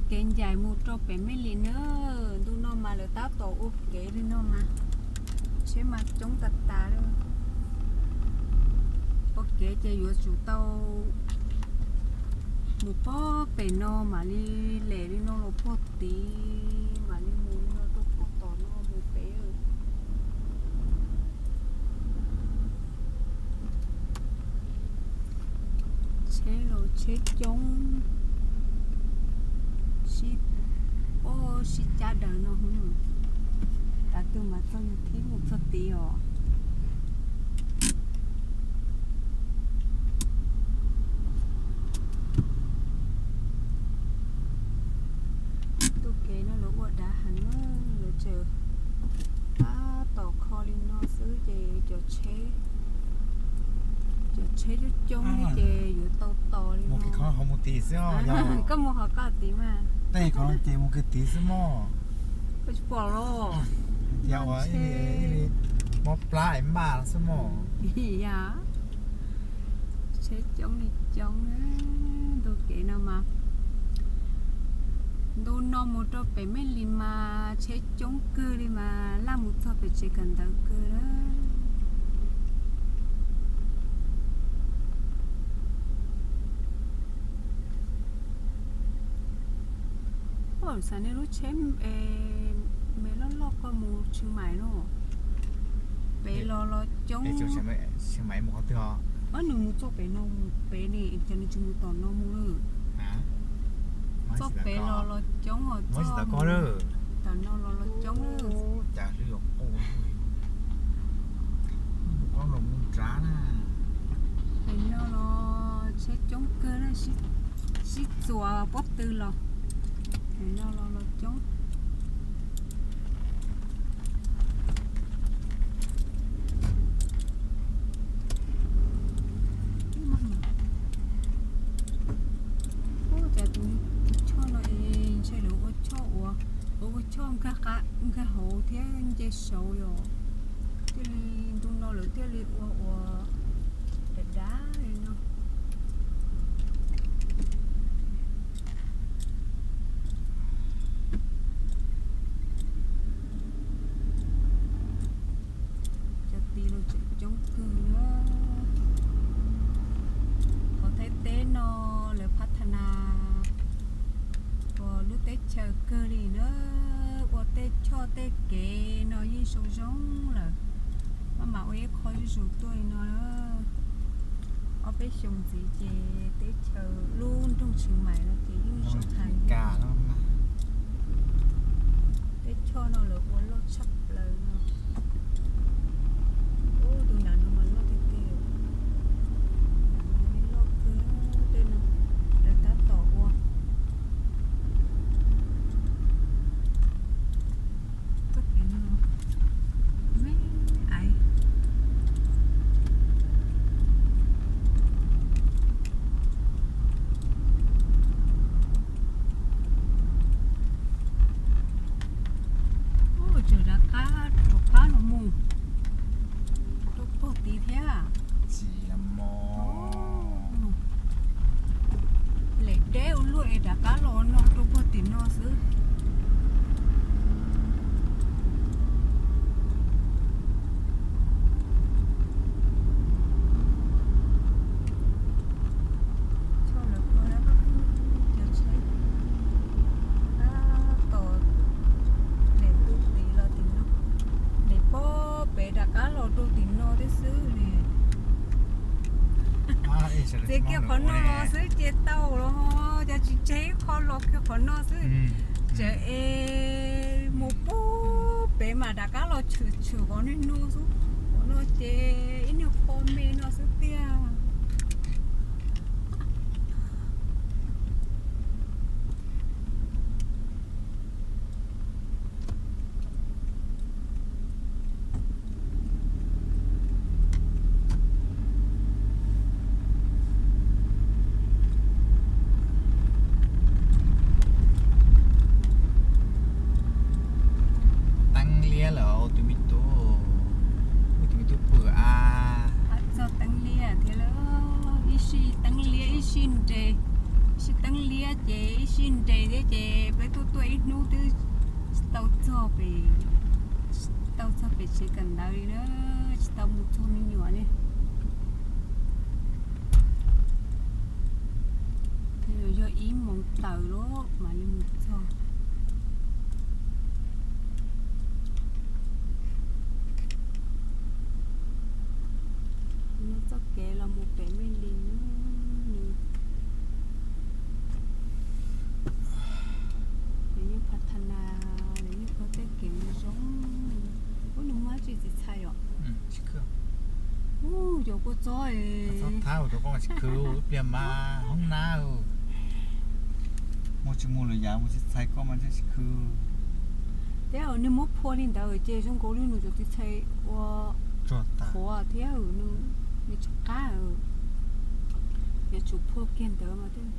Kev ncaim mus rau pem Mej Lis na, ntu no mas lawv tab tom ua kev li no mas, tsheb mas coob tas tas li. Ua kev ces yuav tsum tau mus pog pem no mam li lem li no los pog tid, mam li mus li no rau pog tom no mus pem. Tsheb los tsheb coob, sib, sib cab daws no. Tav twg mas txog yog thib mus txog tid os. Tus kev no lawv ua dav heev, lawv tseem tab tom kho li no xwb ces cov tsheb, cov tsheb coob coob li ces yuav tau tos li no. Koj mus hauv koj tid mas, tej ko ces mus kiag tid xwb mog. Koj tsis pom los? Yog ua ib li mob plab es maj xwb mog. Yam, tsheb coob li coob, ntu kev no mas, ntu no mus rau pem Mej Lis mas tsheb coob kawg li mas laj mus txog pem tsev kawm ntawv kawg lawm. Xav nej lub tsheb me loj loj ko mus Tsheej Maim no, pem los los coob. Nws mus txoj pem no mus pem ne, cas nws tsis mus tom no mus lawm? Txoj pem los los coob os, txoj tom no los los coob lawm. Pem no los tsheb coob kawg na, sib txuas pob tw los. Pem no los los coob. Ua cas tus choj no es ntshe lawv ua choj ua, ua choj nkag hauv thiab nce saud yom. Thiaj li ntu no lawv thiaj li ua ua dav dav li no. Cov tid los tseem coob kawg li. Qhov Thaib teb no lawv phab tha nas ua lub teb chaws kawg li na, ua tej choj tej kev no yeej zoo zoo lawm. Maj mam ua ib qho zuj zus tuaj li no. Ob peb xyoo ntxiv ces teb chaws lub nroog Tsheej Maim no ces yeej zoo heev. Tej choj no lawv ua loj tshaj plaws no. Ub, tus nram no mas loj tiag tiag. Loj kawg, tej no lawv tab tom ua. Txoj kev no me aiv. Ub, tseem rov qab rov qab los mus rau pog tid thiab. Lem deb ua luaj es rov qab los no rau pog tim no xwb. Choj lawv ua, cov tsheb tab tom lem tu tid los tim no, lem pob pem rov qab los rau tim no thiab xwb ne. Txiav kiag qhov no los xwb ces tau los, cas tsis tseg ib qho los kiag qhov no xwb. Tseem es mus pub pem mas rov qab los tshwm tshwm qhov niag no xwb. Qhov no ces ib niag qho me no xwb tiag. Teeb liab lawm tus me tub, tus me tub pw a. Txog teeb liab thiab. Ces ib sij nres thiab ces peb tuaj tuaj ib hnub twb tsis tau txog pem, tsis tau txog pem tsev kawm ntawv li na, tsis tau mus txog me nyuam li. Yog ib moos tawm lawm mam li mus txog. Nws txoj kev los mus pem Mej Lis, nws, nws yeej pha tha na, nws yeej kho tej kev zoo zoo. Ub, nws muaj dab tsi txiv txhais os? Ub, cov kua txob, txob thab ua rau koj mas tsis khwv ib pliag mas hoob nab. Muaj tsis muaj lwm yam mus txiv txhais koj mas tsis khwv. Thiab nws muab phua li ntawd ces zoo nkaus li nws cov txiv txhais ua qhuav thiab, nws tsis qab. Yuav tsum phua kiag ntawd mas thiaj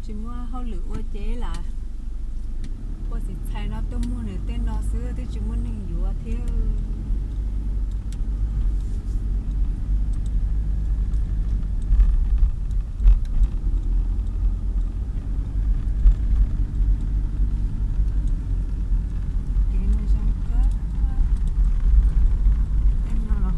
tsis muaj hauj lwm ua ces lam phua txiv txhais no tuaj muag nws tej no xwb, twb tsis muaj neeg yuav thiab. Kev no zoo kawg. Tej no los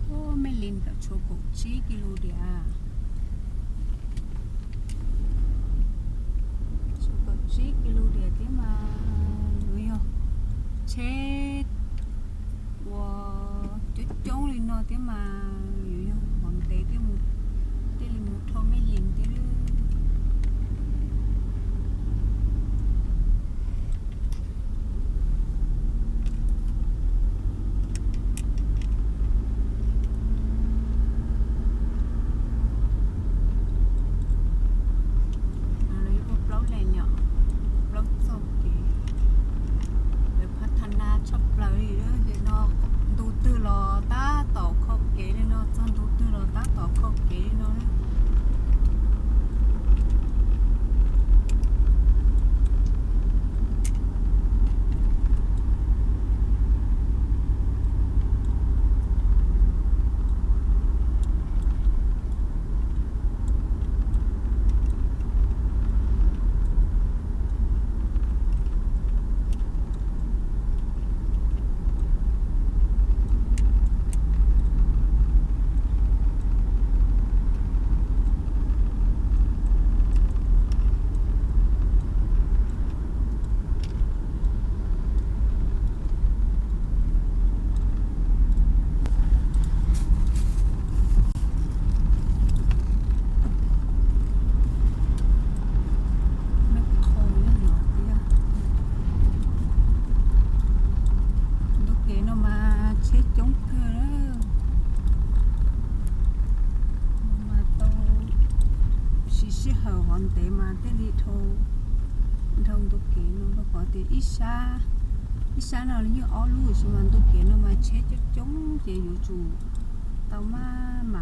Ub, Mej Lis ntawm tshuav kaum tsib kis lus diam. Tshuav kaum tsib kis lus diam thiab mas yuav yog tsheb uas coob coob li no thiab mas yuav yog hov ntev thiaj mus, thiaj li mus dhau Mej Lis thiab. Ua plaub lees yom, plaub txoj kev, lawv pha tha na tshaj plaws li. Ces no ntu twg los tab tom kho kev li no, txog ntu twg los tab tom kho kev li no. Ntu kev no mas tsheb coob kawg, mas tau siv sij hawm hov ntev mas thiaj li dhau ntu kev no rau qhov tias ib sab, ib sab no yeej ob lub, tiam sis mas ntu kev no mas tsheb coob coob ces yuav tsum tau maj